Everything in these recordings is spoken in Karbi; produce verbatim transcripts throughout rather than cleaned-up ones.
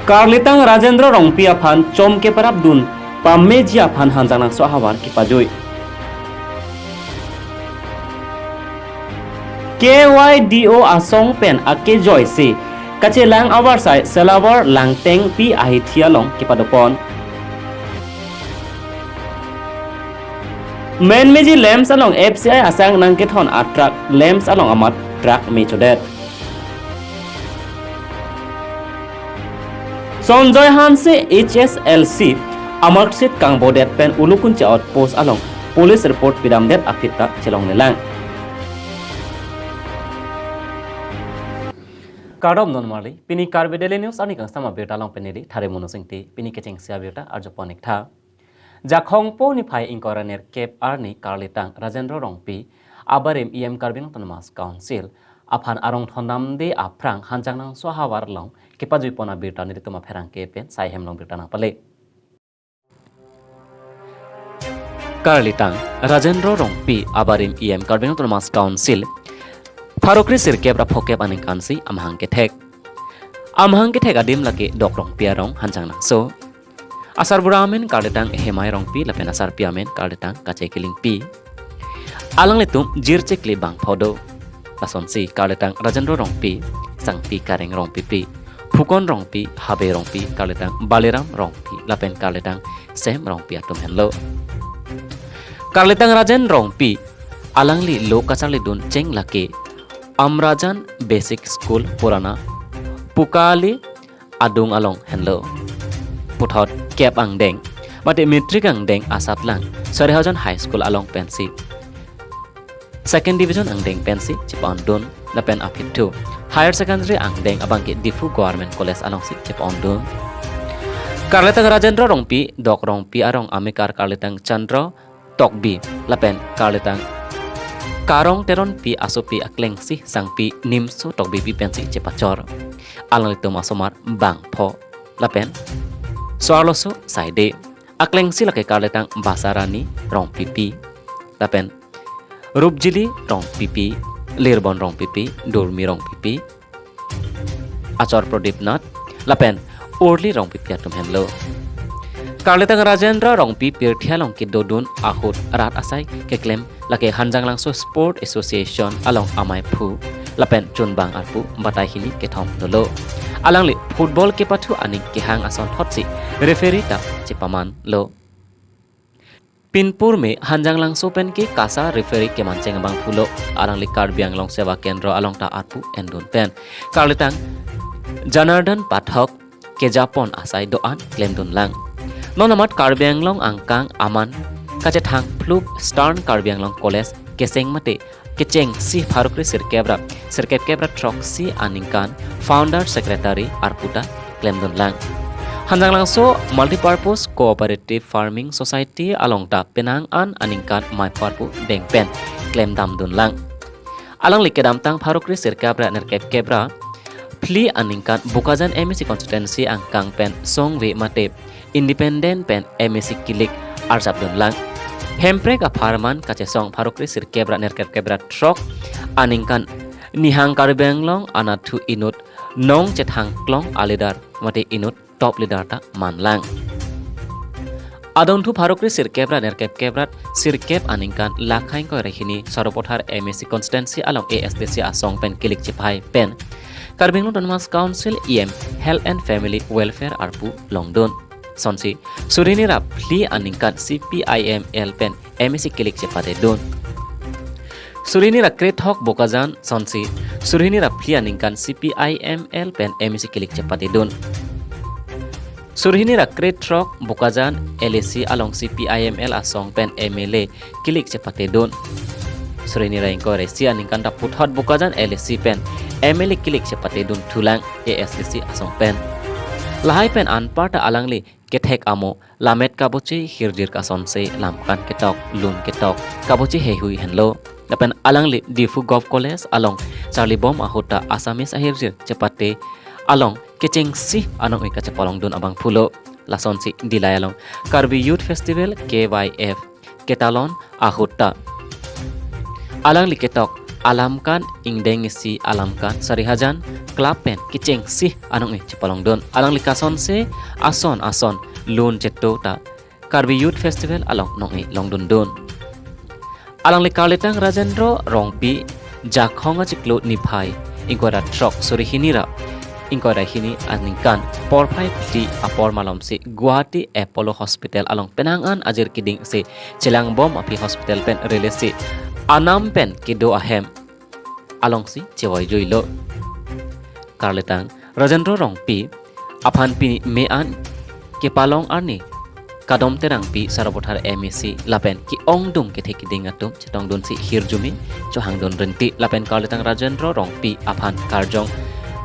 Karlitang Rajendra Rongpi aphan chom keparapdun pameji aphan Hanjanglangso ahavar kepajui. K Y D O asong pen akejoisi kachelang avarsai Selavar Langtengpi ahithi along kepadopon. Menmeji LAMPS along F C I asang nangkethon atruck LAMPS along amat truck mechodet. Sonjoy Hanse H S L C amarksheet kangbodet pen Ulukunchi outpost along police report pidamdet aphi ta chelonglelang. Kardom non marli, pini Karbi Daily News arni kangsam abirta along pen neli Thare Mono Singti, pini kechengsi abirta arjupon-ik tha. Jakhongpo niphai ingkoi ra nerkep arni Karlitang Rajendra Rongpi abarim E M Karbi Anglong Autonomous Council aphan arong thondamde aphrang Hanjanglangso ahavar along kepajuipon abirta nelitum apherangke pen Sai Hemlong birta nangpale. Karlitang Rajendra Rongpi abarim E M Karbi Anglong Autonomous Council pharo kre sirkep ra phokep aningkansi amahang kethek. Amahang kethek adim lake Dok Rongpi arong Hanjanglangso. Asarbura amen Karlitang Hemai Rongpi lapen asarpi amen Karlitang Kache Killingpi. Alanglitum jirchikli bangpho do. Lasonsi Karlitang Rajendra Rongpi, Sangpi Kareng Rongpipi, Phukon Rongpi, Habe Rongpi, Karlitang Baliram Rongpi lapen Karlitang Sem Rongpi atum henlo. Karlitang Rajen Rongpi alangli lo kacharlidun cheng lake Amrajan Basic School Purana Pukali adung along henlo. Puthot kep angdeng mate matric angdeng asatlang Sarihajan High School along pensi second division angdeng pensi chepa-ondun lapen aphi thu higher secondary angdeng abangke Diphu Government College alongsi chepa-ondun. Karlitang Rajendra Rongpi, Dok Rongpi arong amekar Karlitang Chandra Tokbi lapen Karlitang Karong Teronpi asopi aklengsi Sangpi Nimso Tokbipi pensi chepachor. Alanglitum asomar bangpho lapen so-arloso saide. Aklengsi lake Karlitang Basarani Rongpipi lapen Rupjili Rongpipi, Lirbon Rongpipi, Durmi Rongpipi, achor Pradip Nath lapen Urli Rongpipi atum henlo. Karlitang Rajendra Rongpi pirthe along kedodun ahut rat asai keklem lake Hanjanglangso Sport Association along amaiphu lapen chunbang arpu batai hini kethom dolo. Alangli football kepathu aning kehang asonthotsi referee ta chepamanlo. Pinpur me Hanjanglangso penke KASA referee kemancheng abangphulo. Alangli Karbi Anglong Seva Kendra along ta arpu endun pen Karlitang Janardan Pathak kejapon asai do-an klemdunlang. Non amat Karbi Anglong angkang aman kachethang phluk Eastern Karbi Anglong College kecheng mate kechengsi pharo kre sirkep ra sirkep kep ra throksi aningkan founder secretary arpu ta klemdunlang. Hanjanglangso Multipurpose Cooperative Farming Society along ta penang an aningkan maiphu arpu deng pen klemdamdunlang. Alangli kedamtang pharo kre sirkep ra nerkep kep ra phli aningkan Bokajan M A C constituency angkang pen songve mate independent pen M A C kilik arjapdunlang. Hemprek apharman kachesong pharo kre sirkep ra nerkep kep ra throk aningkan Nihang Karbi Anglong anatthu inut nong chethang klong aleader mate inut top leader ta manlang. Adungthu pharo kre sirkep ra nerkep kep ra sirkep aningkan Lakha ingkoi ra hini Sarupathar M A C constituency along A S D C asong pen kilik chepai pen Karbi Anglong Autonomous Council E M Health and Family Welfare arpu longdun. Sonsi suri hini ra phli aningkan C P I M L pen M A C kilik chepatedun. Suri hini ra krethok Bokajan sonsi suri hini ra phli aningkan C P I M L pen M A C kilik chepatedun. Suri hini ra krethrok Bokajan L A C along C P I M L asong pen M L A kilik chepatedun. Suri hini ra ingkoi ra isi aningkan ta puthot Bokajan L A C pen M L A kilik chepatedun thulang A S D C asong pen. Lahai pen anparta alangli kethek amo lammet kaboche hirjir kasonse lamkan ketok lun ketok kaboche heihui henlo. Lapen alangli Diphu Govt College along charlibom ahut ta Assamese ahirjir chepate along kechengsi anong-e kachepalongdun abangphulo. Lasonsi Dillai along Karbi Youth Festival K Y F ketalon ahut ta alangli ketok Alamkan ingdeng isi Alamkan Sarihajan Club pen kechengsi anong-e chepalongdun. Alangli kasonse ason ason lun cheto ta Karbi Youth Festival along nong-e longdundun. Alangli karlitang Rajendra Rongpi Jakhong achiklo niphai ingkoi ra throk suri hini ra ingkoi ra hini aningkan porphai phli apor malomsi Guwahati Apollo Hospital along penang an ajir kedingsi chelangbom aphi hospital pen relesi anam pen kedo ahem alongsi chevoi juilo. Karlitang Rajendra Rongpi aphan pini me-an kepalong arni Kadom Terangpi Saropathar M A C lapen ke-ongdung kethe keding atum chetongdunsi hirjume chohangdun rinti lapen karlitang Rajendra Rongpi aphan karjong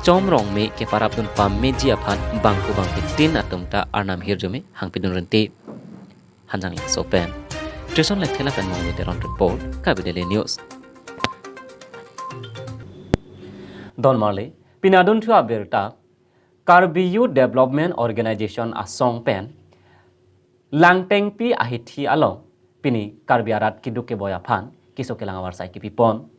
Chom Rongme keparapdun pameji aphan bangku bangpitin atum ta arnam hirjume hangpidun rinti. Hanjanglangso pen Trison Lekthe lapen Mongmi Teron report, Karbi Daily News. Donmarli, pini adunthu abirta, Karbi Youth Development Organization asong pen Langtengpi ahithi along pini Karbi arat keduk keboi aphan keso kelang avarsai kepipon.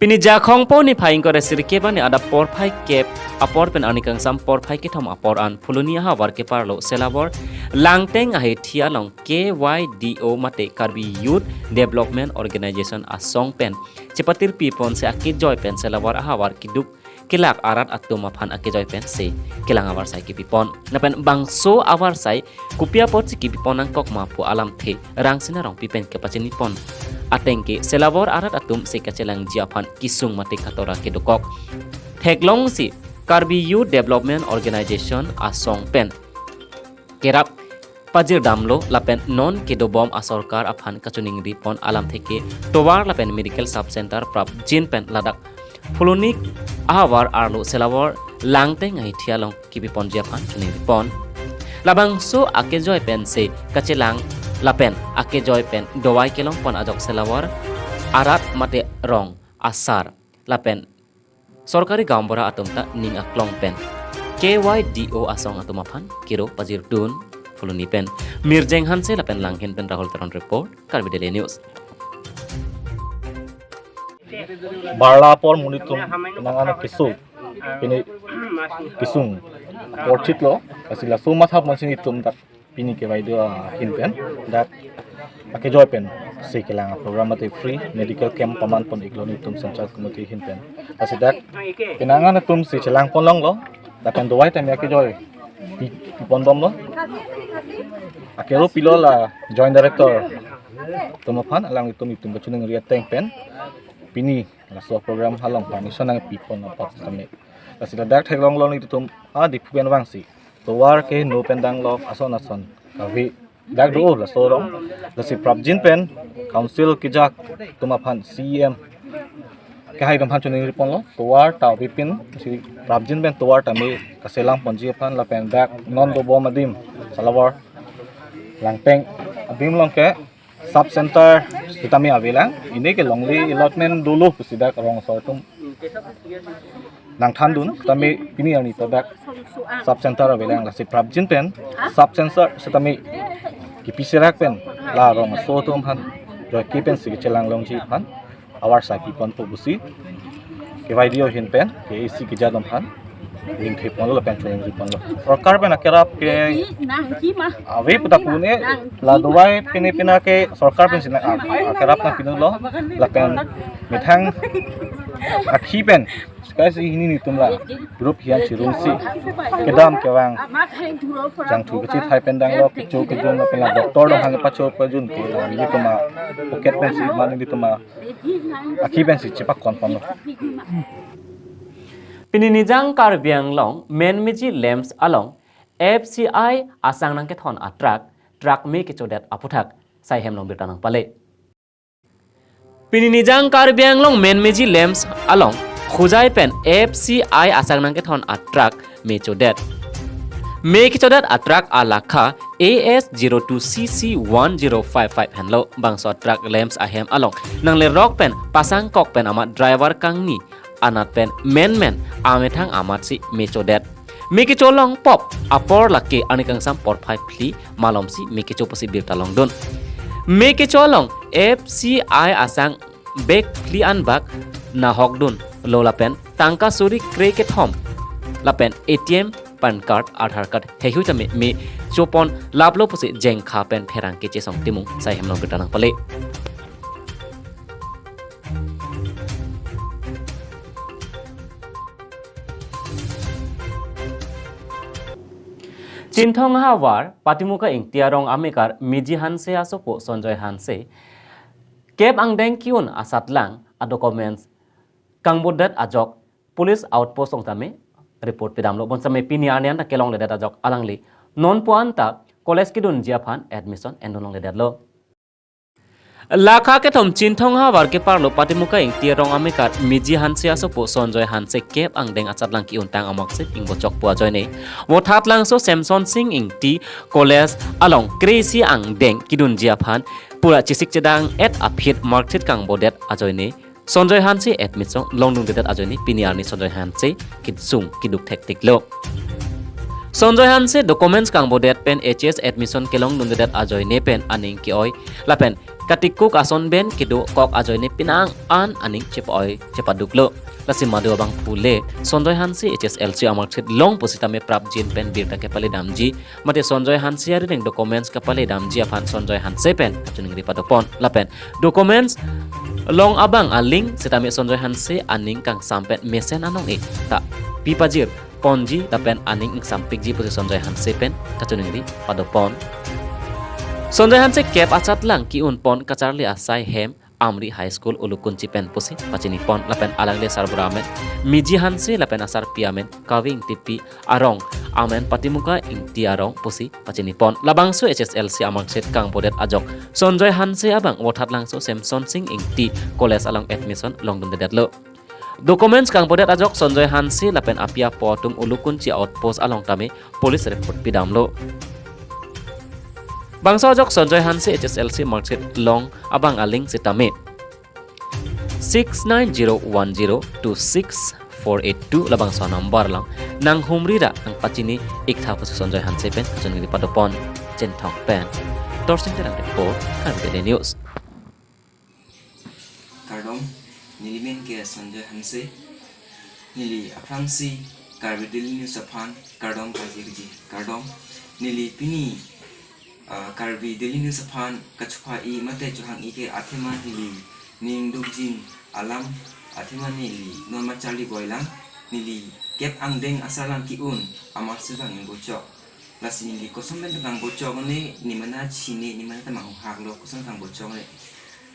Pini Jakhong po niphai ingkoi ra sirkep arni adap porphai kep apor pen arni kangsam porphai kethom apor an Phuloni ahavar keparlo Selawor Langteng ahithi along K Y D O mate Karbi Youth Development Organization asong pen chepatirpiponsi akejoi pen Selawor ahavar keduk kelak arat atum aphan akejoi pensi kelang avarsai kepipon. Lapen bangso avarsai kopi apotsi kepipon nangkok ma pu alamthe Rangsina Rongpi pen kepachinipon ateng ke Selawor arat atumsi kachelangji aphan kesung mate katora kedokok. Theklongsi Karbi Youth Development Organization asong pen kerap pajirdamlo lapen non kedobom asorkar aphan kachiningripon alamthe ke tovar lapen medical sub center prapjin pen ladak Phuloni ahavar arlo Selawor Langteng ahithi along kepiponji aphan chiningripon. Labangso akejoi pensi kachelang lapen akejoi pen dovai kelongpon ajok Selawor arat mate rong asar lapen sorkari gaonbura atum ta ning aklong pen K Y D O asong atum aphan kero pajirdun. Phuloni pen Mirjeng Hanse lapen Langhin pen Rahul Teron report, Karbi Daily News. Barla apor monit atum nang ano keso pini kesung porchitlo, lasi laso mathaponsi nelitum dak pini ke video ahin pen dak akejoi pensi kelang program mate free medical camp pamanpon-iklo nelitum Sanchal Committee ahin pen. Lasi dak penang an atumsi chelangpon longlo, lapen dovai tame akejoi pi, piponbomlo. Akero pilo la Joint Director atum aphan, alanglitum itum kachiningri ateng pen pini laso program along permission nangpipon apot tame. Lasi ladak theklonglo nelitum a Diphu pen vangsi tovar keheno pen danglo ason ason kave dak do laso rong. Lasi prapjin pen council kejak atum aphan C E M kehai atum aphan chiningriponlo, tovar ta avepin, si prapjin pen tovar tame kaselangponji aphan lapen dak non dobom adim Selawor Langteng adim along ke sub center sitame avelang, pini ke longle allotment dolo pusi dak rong asor atum nangthandun, tame pini arni ta dak sub center avelang, lasi prapjin pen sub center sitame kepi serak pen la rong aso atum aphan joike pensi kechelang longji aphan avarsai piponpo pusi K Y D O ahin pen K A C kejadom aphan ningtheponlo lapen chiningriponlo. Sorkar pen akerap ke ave puta pune, la dovai pine pina ke sorkar pensi nang a-, akerap nangpidunlo lapen methang akhi pen skai si hini nelitum la group hian chirungsi kedam kevang jangthu kachethai pen danglo, kecho kejun lapen la doctor atum aphan pacho pajun ke la nelitum a-pocket pensi ma nelitum a-, akhi pensi chepakonponlo. Pini Nijang Karbi Anglong Menmeji LAMPS along F C I asang nangkethon a-truck, truck me kechodet aputhak. Sai Hemlong birta nangpale. Pini Nijang Karbi Anglong Menmeji LAMPS along Khujai pen F C I asang nangkethon a-truck me chodet. Me kechodet a-truck alakha A S zero two C C one zero five five henlo. Bangso a-truck LAMPS ahem along nanglerok pen pasangkok pen amat driver kangni anat pen menmen amethang amatsi me chodet. Me kecho longpop apor lake arni kangsam porphai phli malomsi me kecho pusi birta longdun. Me kecho along F C I asang bag phli anbak nahok dunlo lapen tangka suri kre kethom lapen A T M, PAN card, Aadhaar card heihui tame me chopon laplo pusi Jengkha pen pherangke Chesong Timung sai hem along birta nangpale. Chinthong havar Patimuka Ingti arong amekar Miji Hanse asopo Sonjoy Hanse kep angdeng ki-un asatlang a-documents kangbodet ajok police outpost along tame report pidamlo. Bonsitame pini arni anta kelongledet ajok alangli nonpu anta college kedunji aphan admission endun longledetlo. Lakha kethom Chinthong havar keparlo Patimuka Ingti arong amekar Miji Hanse asopo Sonjoy Hanse kep angdeng asatlang ki-untang a-marksheet ingbochok pu ajoine Vothatlangso Semson Sing Ingti College along kre-isi angdeng kedunji aphan pura chesik chedang-et aphi marksheet kangbodet ajoine Sonjoy Hanse admission longdundedet ajoine pini arni Sonjoy Hanse kesung keduk thektiklo. Sonjoy Hanse documents kangbodet pen H S admission kelongdundedet ajoine pen aning ke-oi lapen katikuk ason pen kedokok ajoine penang an aning chepa-oi chepaduklo. Lasi madu abangphu le Sonjoy Hanse H S L C a-marksheet long pusitame prapjin pen birta kepaledamji mate Sonjoy Hanse arideng documents kapaledamji aphan Sonjoy Hanse pen kachiningri padopon lapen documents long abang aling sitame Sonjoy Hanse aning kangsam pen mesen anong-e ta pipajir ponji lapen aning ingsampikji pusi Sonjoy Hanse pen kachiningri padopon. Sonjoy Hanse kep asatlang ki-unpon kacharli asai hem Amri High School Ulukunchi pen pusi pachinipon lapen alangli asarbura amen Miji Hanse lapen asarpi amen Kavi Ingtipi arong amen Patimuka Ingti arong pusi pachinipon. Labangso H S L C a-marksheet kangbodet ajok Sonjoy Hanse abang Vothatlangso Semson Sing Ingti College along admission longdundedetlo. Documents kangbodet ajok Sonjoy Hanse lapen api apo atum Ulukunchi outpost along tame police report pidamlo. Bangso ajok Sonjoy Hanse H S L C marksheet long abang aling sitame six nine zero one zero two six four eight two labangso number along nanghumri ra nangpachini iktha pusi Sonjoy Hanse pen kachiningri padopon. Chinthong pen Torsing Terang report, Karbi Daily News. Kardom, neli men ke Sonjoy Hanse. Neli aphrangsi Karbi Daily News aphan kardom pajirji. Kardom, neli pini, ah, Karbi Daily News aphan kachupha-i mate chohang-i ke athema neli ning dukjin alam athema neli non ma charli boilang, neli kep angdeng asatlang ki-un a-marksheet abang ingbochok. Lasi neli koson pen kangbochok ne, ne mena chine, ne mena ta manghuhaklo, koson kangbochok ne.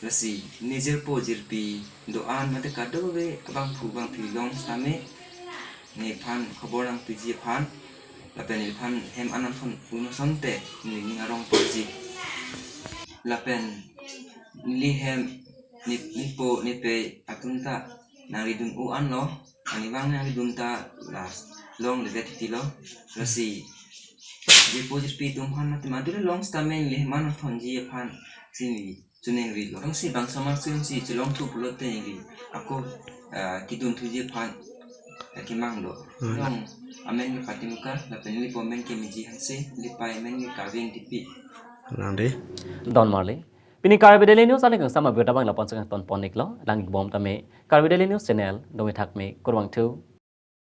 Lasi nejirpo jirpi do-an mate kadokave abangphu bangphi long sitame nephan khobor nangpiji aphan lapen nephan hem an nangthon un asonte neli ning arong porji. Lapen neli hem ne, nepo nepei atum ta nangridun u anlo, ani vang nangridun ta last longledet titilo. Lasi jirpo jirpi atum aphan mate madu le long sitame neli hem an nangthonji aphan si neli chiningrilo. Lasi bangso marksheet si chelong thu pulote neli ako, ah, kedun thuji aphan, ah, kemang do. Hmm. Long amen ke Patimuka, lapen nelipo amen ke Miji Hanse, nelipei amen ke Kavi Ingtipi. Nangdi. Don Marley. Pini Karbi Daily News aling kangsam abirta abang lapu-an si kangtonpon-iklo, lang-ikbom tame Karbi Daily News channel, dome thakme, kurvangthu.